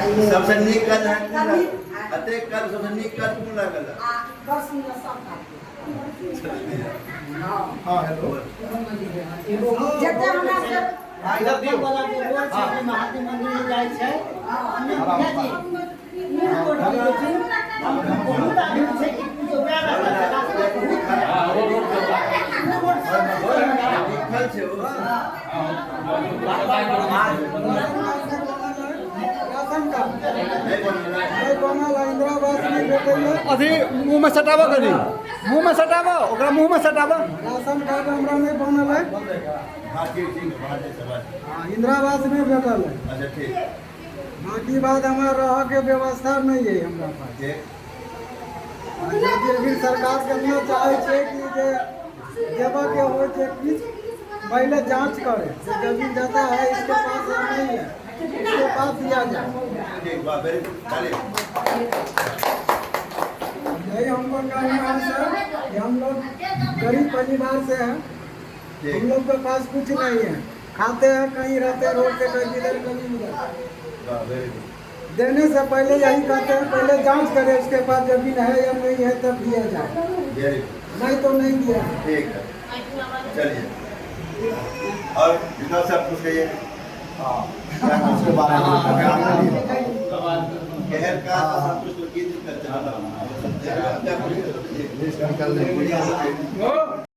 सबसे नीक काज अहाँके कोन लागल? एतेक काज सबसे नीक काज कोन लागल? आ बड़ सुन्दर सब काज। हाँ, हेलो। जते हमरा सब हाँ, इधर दियौ। वाला जे रोड छै, जे महादेव मंदिर मे जाइ छै, ओन्ने मुखिया जी, ऊ रोड जे छै, बहुत आदमी छै कि पूछो वएह रास्ता छै, रास्ता बहुत खराब। ऊ रोड सबसे खराब। लिखल छै ओ। राशन कार्ड नहि बनल है। नहि बनल है, इंदिरा आवास नहि भेटैए। अथी मुँहमे सटाबऽ, कनि मुँहमे सटाबऽ ओकरा, मुँहमे सटाबऽ। राशन कार्ड हमरा नहि बनल है। हाँ, ठीक ठीक, बात है, बात। हाँ, इंदिरा आवास नहि भेटल है। अच्छा, ठीक। बाकी बात हमरा रहऽके व्यवस्था नहि है हमरा पास। यदि अभी सरकार केतना चाहै छै कि जे देबऽके होइ छै, किछु पहले जांच करे जे जमीन ज्यादा है इसके पास या नहीं है, इसके पास दिया जाए। ठीक, वाह, वेरी गुड, चलिए। यही हमको कहना है सर कि हम लोग गरीब परिवार से हैं। हम लोग के पास कुछ नहीं है, खाते हैं कहीं, रहते हैं रोड पे, कभी इधर कभी उधर। वाह, वेरी गुड। देने से पहले यही कहते हैं, पहले जांच करें उसके पास जमीन है या नहीं है, तब दिया जाए। वेरी गुड। नहीं तो नहीं दिया। ठीक है, चलिए, और विनोद साहब, कुछ कहिए। क्या उसके बारे में गैर का संतुष्ट की दिक्कत है? क्या कुछ लिस्ट निकाल ले।